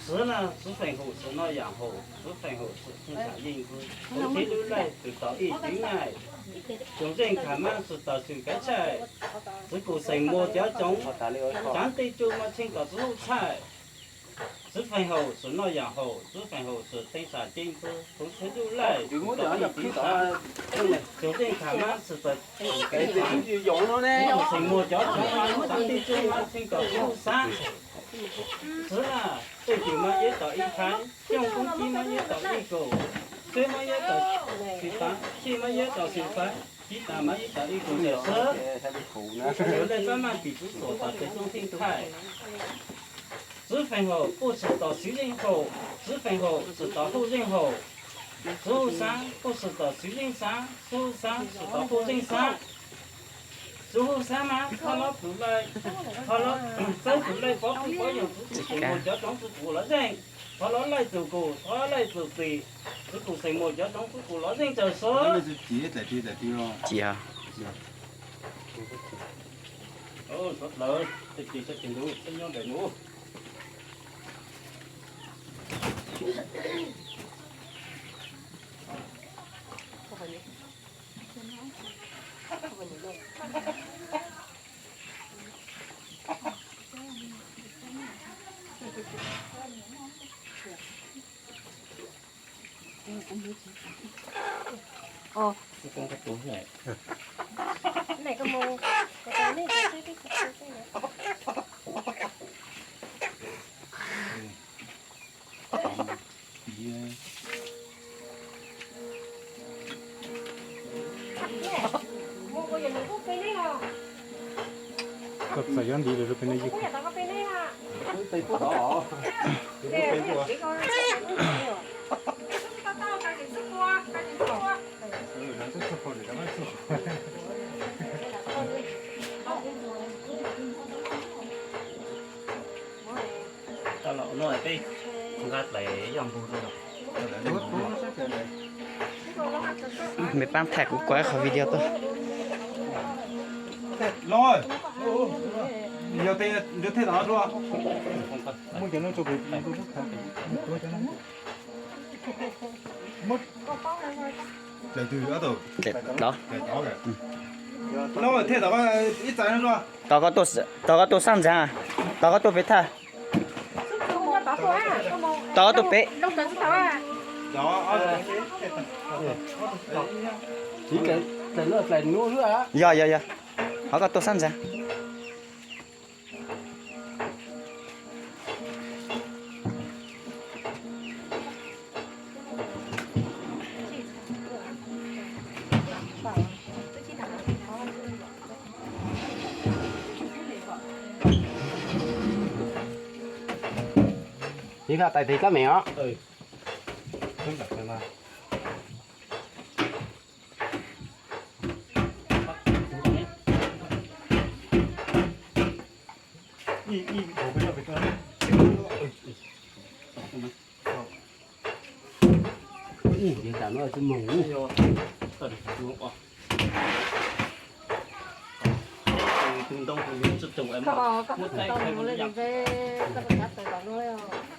Xwv na, xwv feem haum xwm noj yaam haum, xwv feem haum xwm theej sam yeej kub, xwv lub laij xwm tau ib tug nyaij, tsoom zeej kham mab xwm tau xwm kav tshaij, xwv kuv xeem muag cov tsoom, tsaav tej tsuj maj tsheej kom xwv huj txhaij. Xwv feem haum xwm noj yaam haum, xwv feem haum xwm theej sam yeej kub, xwv lub laij xwm tau ib tug nyaij, tsoom zeej kham mab xwm tau xwm kav tshaij, xwv kuv xeem muag cov tsoom, tsaav tej tsuj maj tsheej kom xwv huj xaav. Xwv na, tej twm maj yeb tau ib thaiv, xyooj koob kib maj yeb tau ib kaum, txeb maj yeb tau xwm fav, xij maj yeb tau xwm fav, kib tas maj yeb tau ib kaum ntawm xwb. Xwv lej pab maj tim kuv tuam tom tsev xyoob theej thaij. Xwv feem haum kuj xwm tau xwv zeej haum, xwv feem haum xwm tau huj zeej haum. Xwv huj xaav kuj xwm tau xwv zeej xaav, xwv huj xaav xwm tau huj zeej xaav. Xwv huj xaav mas thov lov tus laij, thov lov, txawb tus laij pov kuj pov yoog, xwv kuv xeem muag cov tsoom xwv kuv lov zeej, thov lov laij tus kuv, thov lov laij tus txim, xwv kuv xeem muag cov tsoom xwv kuv lov zeej txawm xwb. Koj txawm yuav ntiv lawm rau pem no yig. Tau los no peb nqa dlaim yog npug rau. Mej paab thaij kuv kuaj ib qho video tuaj. Los, yog tej nrug thej tom no dua. Muab cov no tso pem. Los, thej tom ib txais no dua. Tos koj tuaj, tos koj tuaj sab ntxaag, tos koj tuaj pem thaj. Tos koj tuaj pem. Yog, yog, yog. Hov koj tuaj sab ntxaag. Tiv thaj tais tes kab meem os. Tus ntoo tus yuav tsi tus es muab tais khaws mus yam.